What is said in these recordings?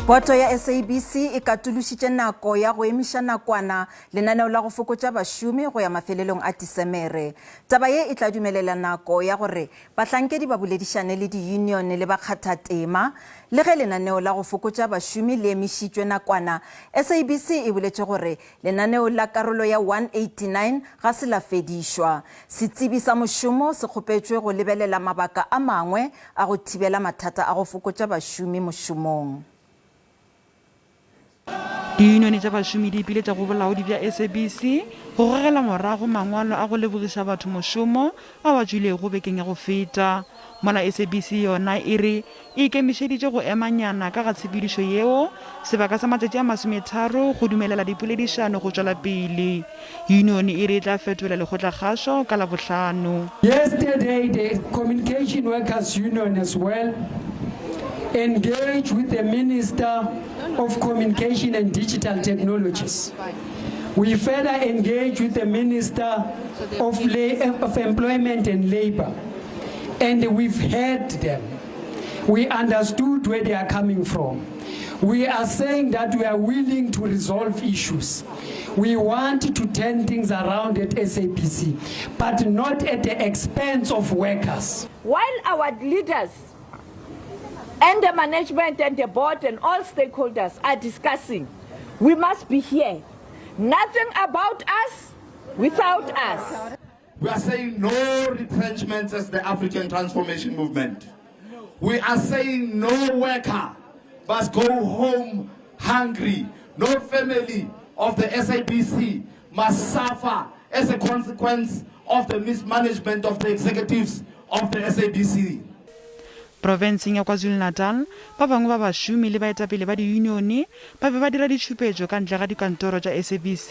Boto ya SABC e katološitše nako ya go emiša nakwana lenaneo la go fokotša bašomi go ya mafelelong a Tisemere. Taba ye e tla dumelela nako ya gore bahlankedi ba boledišane le diyunione le bakgathatema. Le ge lenaneo la go fokotša bašomi le emišitšwe nakwana, SABC e boletše gore Lenaneo la karolo ya 189 ga se la fedišwa. Setsebi sa mošomo se kgopetšwe go lebelela mabaka a mangwe a go thibela mathata a go fokotša bašomi mošomong. Diyunione tša bašomi di ipiletša go bolaodi bja SABC go gogela morago mangwalo a go lebogiša batho mošomo ao a tšwilego bekeng ya go feta, mola SABC yona e re e ikemišeditše go emanyana ka ga tshepedišo yeo sebaka sa matšatši a masometharo go dumelela dipoledišano go tšwela pele. Yunione e re e tla fetola lekgotlakgašo ka Labohlano. Yesterday the Communication Workers Union as well engaged with the Minister of Communication and Digital Technologies. We further engaged with the Minister of, of Employment and Labour and we've heard them. We understood where they are coming from. We are saying that we are willing to resolve issues. We want to turn things around at SABC, but not at the expense of workers. While our leaders and the management and the board and all stakeholders are discussing, we must be here. Nothing about us without us. We are saying no retrenchments as the African Transformation Movement. We are saying no worker must go home hungry. No family of the SABC must suffer as a consequence of the mismanagement of the executives of the SABC. Profenseng ya KwaZulu-Natal, ba bangwe ba bašomi le baetapele ba diyunione ba be ba dira ditšhupetšo ka ntle ga dikantoro tša SABC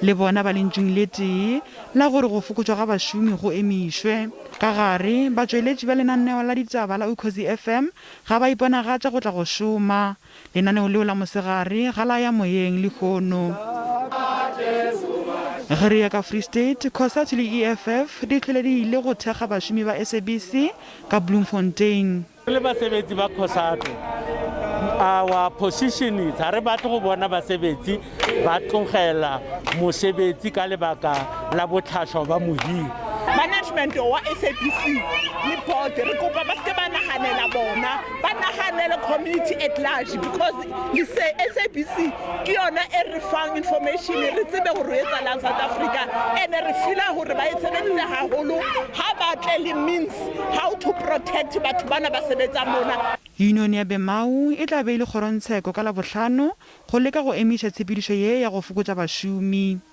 le bona ba lentšung le tee la gore go fokotšwa ga bašomi go emišwe. Ka gare, batšweletši ba lenaneo la ditaba la Ukhozi FM ga ba iponagatša go tla go šoma. Lenaneo leo la mosegare ga la ya moyeng lehono. Ge re ya ka Free State, Cosatu le EFF di hlwele di ile go thekga bašomi ba SABC ka Bloemfontein. Re le basebetsi ba Cosatu, our position is ga re batle go bona basebetsi ba tlogela mosebetsi ka lebaka la botlhaswa ba mohiri. Management wa SABC le board re kopa ba seke ba naganela bona, ba naganele community at large because SABC ke yona e re fang information re tsebe gore o etsalang South Africa and re feela gore ba e sebeditse haholo ha ba tle le means how to protect batho bana ba sebetsang mona. Yunione ya Bemau e tla be e le kgorongtsheko ka Labohlano go leka go emiša tshepedišo ye ya go fokotša bašomi.